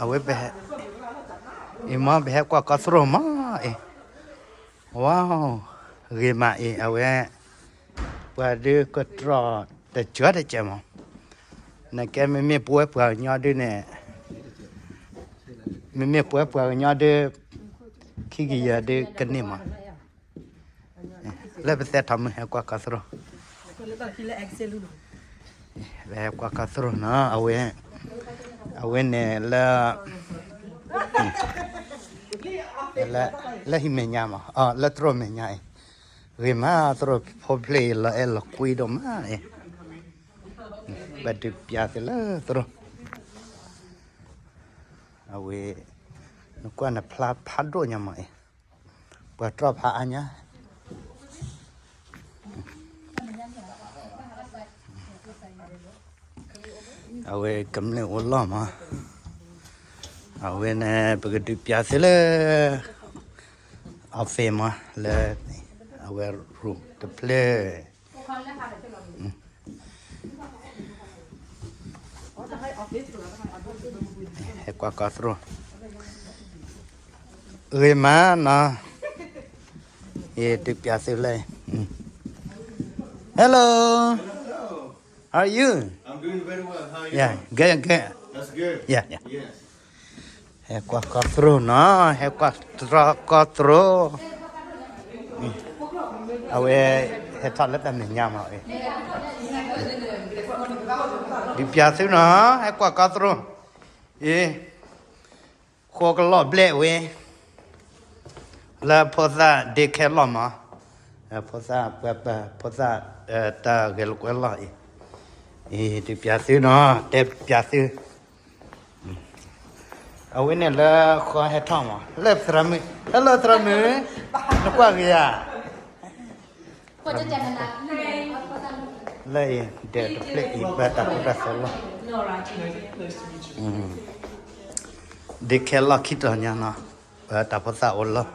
အဝဲပဟဲ, အံၤမ့ၢ်ပဟဲကွၢ်ကီၢ်သရိာ်မးအံၤ, ဝါ, ဂ့ၤမးအံၤ အဝဲ, ပှၤဒုးကတြီၢ်တစၢတစဲးမး, နကဲမ့မ့ၢ်ပဝဲပှၤကညီဒုန့ၣ်, မ့မ့ၢ်ပဝဲပှၤကညီဒု, ခံကယၤဒုကန့ၢ်မး လၢပသဲထီၣ်မုၢ်ဟဲကွၢ်ကီၢ်သရိာ်, ပဟဲကွၢ်ကီၢ်သရိာ်နီၤ, အဝဲ, အဝဲန့ၣ်လၢ, လၢဟံၣ်မဲာ်ညါမး, လၢသရိာ်မဲာ်ညါအံၤ, ဂ့ၤမးသရိာ်ဖိဖျ့အံၤ လီၤအဲၣ်လီၤကွံဒိၣ်မးအံၤ, ပဒုးပျးသုလၢသရိာ်, အဝဲ, နကွၢ်နဖျါဖးဒိၣ်ညါမးအံၤ, ပှၤတြီၢ်ဖးအါညါ အဝဲကမျၢၢ်အိၣ်လီၢ်မး, အဝဲန့ၣ် ပကဒုးပျးသုလၢ, office မး လၢ, အဝဲ room တဖျၢၣ်, ဟဲကွၢ်ကီၢ်သရိာ်, ဂ့ၤမးနီၤ, ယဒုးပျးသုလၢ, hello, how are you? Yeah, good, good. Yeah, yeah. ဟဲကွၢ်ကီၢ်သရိာ်နီၤ, ဟဲကွၢ်တြီၢ်ကီၢ်သရိာ်, အဝဲ, ဟဲထီၣ်လၢတၢ်မဲာ်ညါမးအံၤ, ဒုးပျးသုနီၤ, ဟဲကွၢ်ကီၢ်သရိာ်, အံၤ, ဃိကလီၢ်ဘျဲၣ်ဝဲ, လၢဖိသၣ်ဒ့ခဲလီၢ်မး, ဖိသၣ်ပှဲၤပှဲၤ ဖိသၣ်, တၢ်ဂဲၤလိာ်ကွဲလီၢ်အံၤ, အံၤဒုးပျးသုနီၤ, တဲပျးသု အဝဲန့ၣ်လၢဃီဟဲထီၣ်မး လၢသရၣ်မုၣ်, hello သရၣ်မုၣ်, နကွၢ်ဂ့ၤဧါ, လၢအံၤ ဒဲးတဖျၢၣ်အံၤ ပတၢ်ဖိတၢ်စဲလီၢ်, ဒ့ခဲလီၢ်ခံတီၤညါနီၤ, ပတၢ်ဖိသၣ်အိၣ်လီၢ်,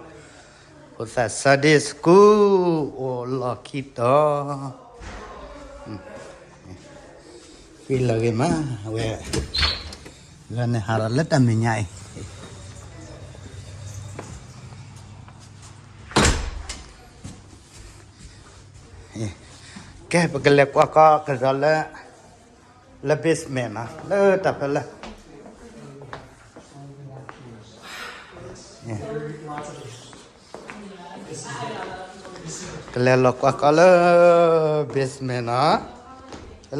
ဖိသၣ် Sunday school အိၣ်လီၢ်ခံတီၤ ဃံလၤဂ့ၤမး, အဝဲ, ဂၤန့ၣ်ဟးဒီးလၢတၢ်မဲာ်ညါအံၤ, ကဲ ပကလဲၤကွၢ်ကီၢ်ကဒီးလၢ, လၢ basement နီၤ လၢတၢ်ဖဲလဲၣ် ကလဲၤလီၤကွၢ်ကီၢ်လၢ basement နီၤ,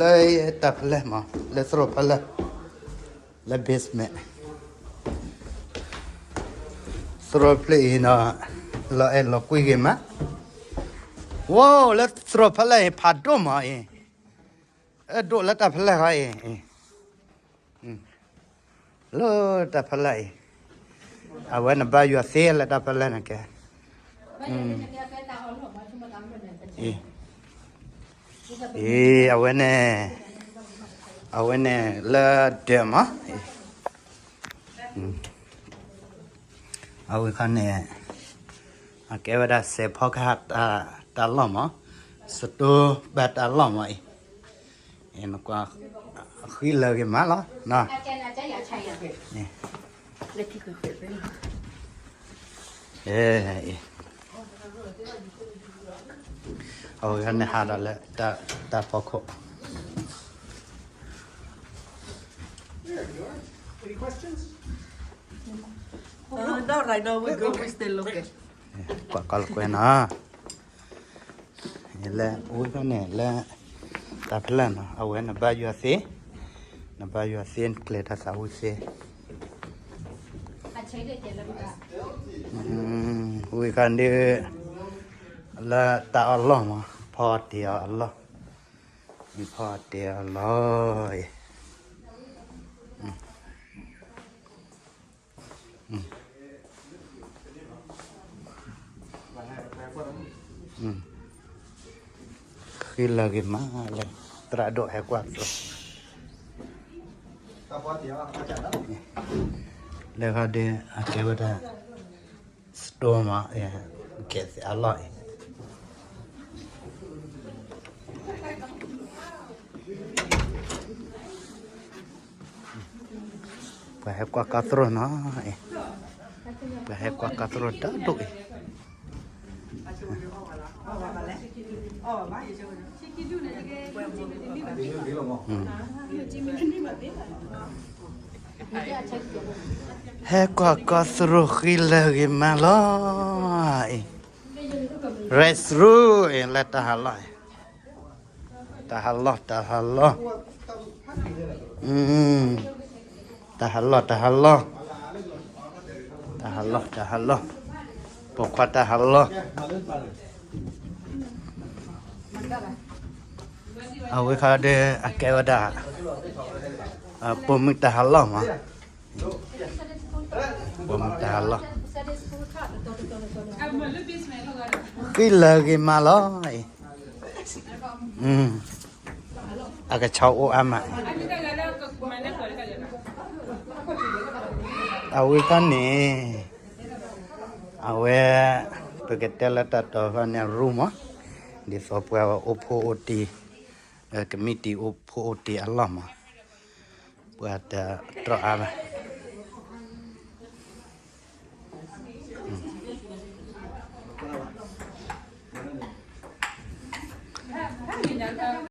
လၢတၢ်ဖဲလဲၣ်မး လၢသရိာ်ဖဲလဲၣ်, လၢ basement သရိာ်ဖျၢၣ်အံၤနီၤ, လီၤအဲၣ်လီၤကွံဂ့ၤမး, ဝိ လၢသရိာ်ဖဲလဲၣ်အံၤ ဖးဒိၣ်မးအံၤ, အဲၣ်ဒိၣ်လၢတၢ်ဖဲလဲၣ်ဃီအံၤ လၢတၢ်ဖဲလဲၣ်အံၤ, အဝဲနဘါယွၤသ့လၢတၢ်ဖဲလဲၣ်န့ၣ်ကဲ, အံၤ, အဝဲန့ၣ်, အဝဲန့ၣ်လၢဒၢးမး, အဝဲခါန့ၣ်, အကဲဝဲဒၣ်စဲးဖီကဟၣ်တၢ်လီၢ်မး, စတိဘၣ်တၢ်လီၢ်မးအံၤ နကွၢ်, ဃံလၤဂ့ၤမးလီၤ, အဝဲန့ၣ်ဟးဒီးလၢတၢ်ဖီခိၣ်, ကွၢ်ကီၢ်လၢကွဲနီၤ လၢအဝဲန့ၣ်လၢ, တၢ်ဖဲလဲၣ်နီၤ အဝဲနဘါယွၤသ့, နဘါယွၤသ့ နကျဲၤတၢ်သးဝံၣ်သ့, ဝံၤခါဒုး, လၢတၢ်အီၣ်လီၢ်မး ဖီတ့ၢ်အီၤအလီၢ်, ဖီတ့ၢ်အီၤလီၢ်အံၤ ဃံလၤဂ့ၤမးလၢ, သရၣ်ဒိၣ်ဟဲကွၢ်သရိာ်, လၢဃီဒုး အကဲဝဲဒၣ်, စတိမး, ကဲသ့အလီၢ်အံၤ လၢ, ပှၤဟဲကွၢ်ကါသရိာ်နီၤအံၤ, ပှၤဟဲကွၢ်ကါသရိာ်တဒိၣ်အံၤ. ဟဲကွၢ်ကါသရိာ်ဃံလၤဂ့ၤမးလီၤ. restroom အံၤ လၢတၢ်ဟးလီၢ်, တၢ်ဟးလီၢ် တၢ်ဟးလီၢ်, တၢ်ဟးလီၢ် တၢ်ဟးလီၢ်, တၢ်ဟးလီၢ် တၢ်ဟးလီၢ်, ပိာ်ခွါတၢ်ဟးလီၢ်. အဝဲခါဒီး အကဲဝဲဒၣ် ပိာ်မုၣ်တၢ်ဟးလီၢ်မး, ပိာ်မုၣ်တၢ်ဟးလီၢ်, ဃံလၤဂ့ၤမးလီၤအံၤ, အကဆီအိၣ်အါမး, အဝဲခါန့ၣ် အဝဲ ပကတဲလၢတၢ်တီၤခီန့ၣ် room မး, ဒ်သိးပှၤအိၣ်ဖိအိၣ်တံၢ်, ကမံးတံာ်အိၣ်ဖိအိၣ်တံၢ်အလီၢ်မး, ပှၤတတြီအါဘၣ်.